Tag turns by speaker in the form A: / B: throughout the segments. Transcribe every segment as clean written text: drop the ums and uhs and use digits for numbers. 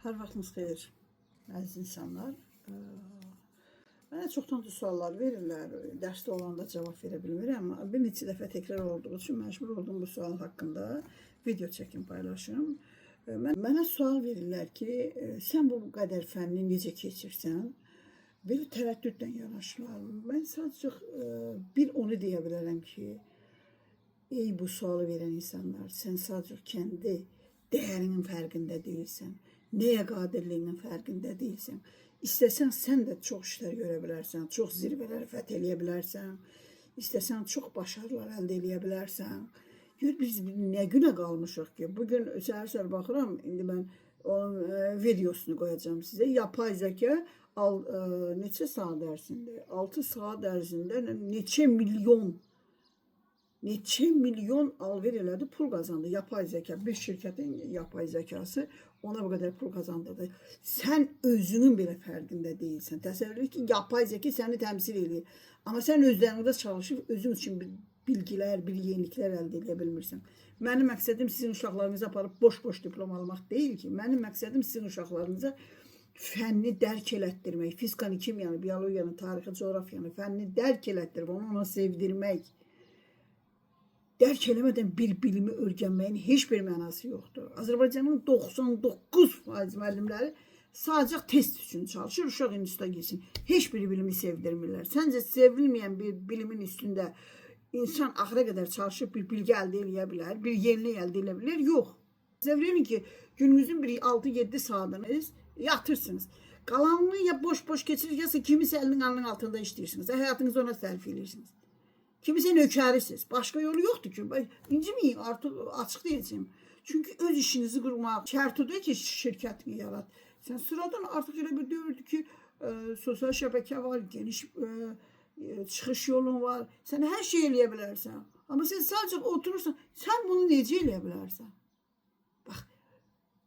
A: Hər vaxtınız xeyir, əziz insanlar. Mənə çoxdan suallar verirlər. Dərsdə olanda cavab verə bilmirəm. Bir neçə dəfə təkrar olduğu üçün məcbur oldum bu sual haqqında video çəkim, paylaşım. Mənə sual verirlər ki, sən bu qədər fənni necə keçirsən? Belə tərəddüdlə yanaşırlar. Mən sadəcə bir onu deyə bilərəm ki, ey bu sualı verən insanlar, sən sadəcə kəndi dəyərinin fərqində deyilsən, nəyə qadirliyinin fərqində deyilsən. İstəsən sən də çox işlər görə bilərsən, çox zirvələri fəth eləyə bilərsən. İstəsən çox başarılar əldə eləyə bilərsən. Gör biz nə günə qalmışıq ki, bugün səhər-səhər baxıram, indi mən onun videosunu qoyacağam sizə. Yapay zəka neçə saat ərzində? 6 saat ərzində neçə milyon alver elədi, pul qazandı. Yapay zəka, bir şirkətin yapay zəkası ona bu qədər pul qazandırdı. Sən özünün belə fərqində deyilsən. Təsəvvür et ki, yapay zəka səni təmsil eləyir. Amma sən özlərində çalışıb özün üçün bir bilgilər, bir yeniliklər əldə edə bilmirsən. Mənim məqsədim sizin uşaqlarınızı aparıb boş-boş diplom almaq deyil ki. Mənim məqsədim sizin uşaqlarınıza fənni dərk elətdirmək, fizikanı, kimyanı, biologiyanı, tarixi, coğrafiyanı, fənni dərk elətdirmək, onu ona sevdirmək. Dərk eləmədən bir bilimi öyrənməyin heç bir mənası yoxdur. Azərbaycanın 99% müəllimləri sadəcə test üçün çalışır, uşaq instituta girsin. Heç bir bilimi sevdirmirlər. Səncə sevilməyən bir bilimin üstündə insan axıra qədər çalışıb bir bilgi əldə eləyə bilər, bir yenilik əldə eləyə bilər? Yox. Təsəvvür edin ki, gününüzün bir 6-7 saatını yatırsınız. Qalanını ya boş-boş keçirir, ya kimisə əlinin alnının altında işləyirsiniz. Həyatınızı ona sərf eləyirsiniz. Kimisə nökərisiniz. Başqa yolu yoxdur ki. İnciməyin, artıq açıq deyəcəyim. Çünki öz işinizi qurmaq şərt odur ki, şirkətini yarat. Sən sıradan artıq elə bir dövrdür ki, sosial şəbəkə var, geniş çıxış yolun var. Sən hər şey eləyə bilərsən. Amma sən sadəcə oturursan, sən bunu necə eləyə bilərsən? Bax,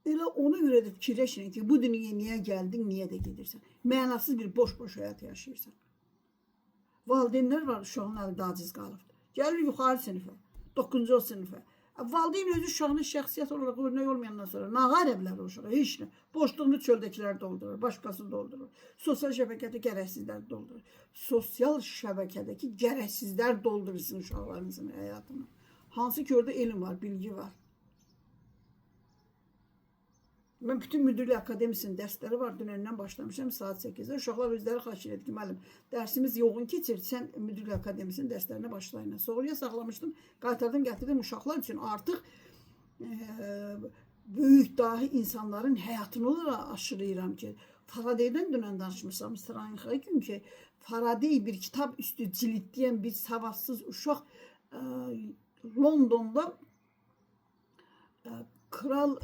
A: elə ona görə də fikirləşin ki, bu dünyaya niyə gəldin, niyə də gedirsən? Mənasız bir boş-boş həyat yaşayırsan. Valideynlər var, uşağın əldə aciz qalıbdır. Gəlir yuxarı sinifə, 9-cu sinifə. Valideyn özü uşağını şəxsiyyət olaraq örnək olmayandan sonra nə qara bilər o uşağa? Heç nə. Boşluğunu çöldəkilər doldurur, başqası doldurur. Sosial şəbəkədə gərəksizlər doldurur. Sosial şəbəkədəki gərəksizlər doldurur sizin uşaqlarınızın həyatını. Hansı ki orada elm var, bilgi var. Mən bütün Müdürlük Akademisinin dərsləri var. Dünəndən başlamışam saat 8-də. Uşaqlar özləri xahiş elədi ki, müəllim, dərsimiz yoğun keçir. Sən Müdürlük Akademisinin dərslərinə başlayın. Sonraya saxlamışdım, qaytardım, gətirdim uşaqlar üçün artıq böyük dahi insanların həyatını onlara aşılayıram ki, Faraday'dan dünən danışmışam sıranxı gün ki, Faraday bir kitab üstü cildləyən bir savadsız uşaq Londonda Kral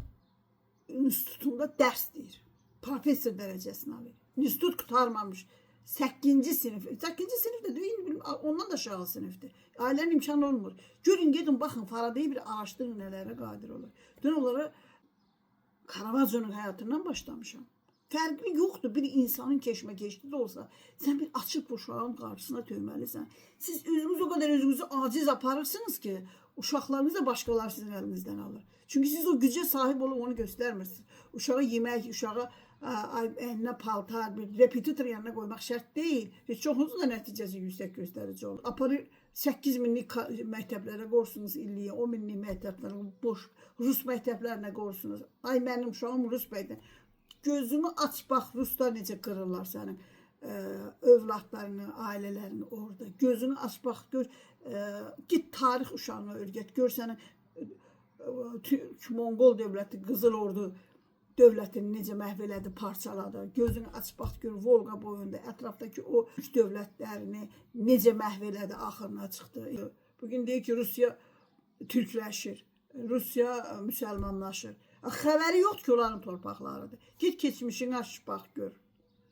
A: İnstitutunda dərs deyir. Professor dərəcəsini alır. İnstitut qurtarmamış. 8-ci sinif. 8-ci sinif də deyil, ondan da aşağı sinifdir. Ailənin imkanı olmur. Görün, gedin, baxın, Faradayı bir araşdırın, nələrə qadir olur. Dün onlara Caravaggio'nun həyatından başlamışam. Fərqi yoxdur. Bir insanın keşməkeşli də olsa, sən bir açıq uşağın qarşısına tökməlisən. Siz özünüz o qədər özünüzü aciz aparırsınız ki, uşaqlarınızı da başqaları sizin əlinizdən alır. Çünki siz o gücə sahib olub onu göstərmirsiniz. Uşağa yemək, uşağa əlinə paltar, bir repetitor yanına qoymaq şərt deyil. Heç çoxunuzun da nəticəsi yüksək göstərici olur. Aparır 8 minlik məktəblərə qoyursunuz illiyə, 10 minlik məktəblərə, boş rus məktəblərinə qoyursunuz. Ay mənim uşağım rus məktəb. Gözünü aç bax, ruslar necə qırırlar sənin övladlarını, ailələrini orada. Gözünü aç bax, gör, git tarix uşağına öyrət, gör sənin Türk Monqol dövləti, Qızıl Ordu dövlətini necə məhv elədi, parçaladı. Gözünü aç bax, gör Volqa boyunda ətrafdakı o üç dövlətlərini necə məhv elədi, axırına çıxdı. Bugün deyir ki, Rusiya türkləşir, Rusiya müsəlmanlaşır. Xəbəri yoxdur ki, onların torpaqlarıdır. Get keçmişini aç, bax, gör.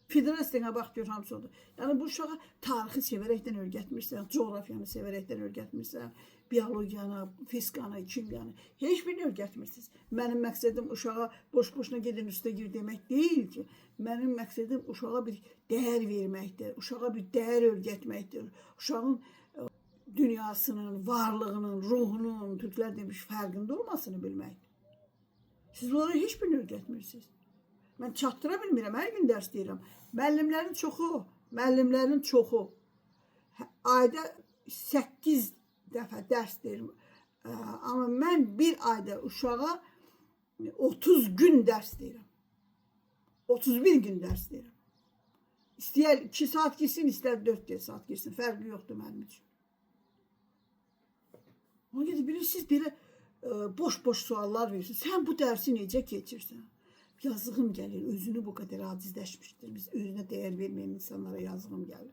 A: Federasiyana bax, gör, hamısı odur. Yəni bu uşağa tarixi sevərəkdən öyrətmirsən, coğrafiyanı sevərəkdən öyrətmirsən, biologiyanı, fizikanı, kimyanı, heç birini öyrətmirsiniz. Mənim məqsədim uşağa boş-boşuna gedin üstə gir demək deyil ki. Mənim məqsədim uşağa bir dəyər verməkdir, uşağa bir dəyər öyrətməkdir. Uşağın dünyasının, varlığının, ruhunun, türklər demiş, fərqində olmasını bilməkdir. Siz onlara heç birini öyrətmirsiniz. Mən çatdıra bilmirəm. Hər gün dərs deyirəm. Müəllimlərin çoxu ayda 8 dəfə dərs deyirəm. Amma mən bir ayda uşağa 30 gün dərs deyirəm. 31 gün dərs deyirəm. İstəyər 2 saat girsin, istər 4 saat girsin. Fərqi yoxdur mənim üçün. Ona görə bilirsiniz, belə boş-boş suallar verirsiniz. Sən bu dərsi necə keçirsən? Yazığım gəlir. Özünü bu qədər acizləşmişdir. Biz özünə dəyər verməyən insanlara yazığım gəlir.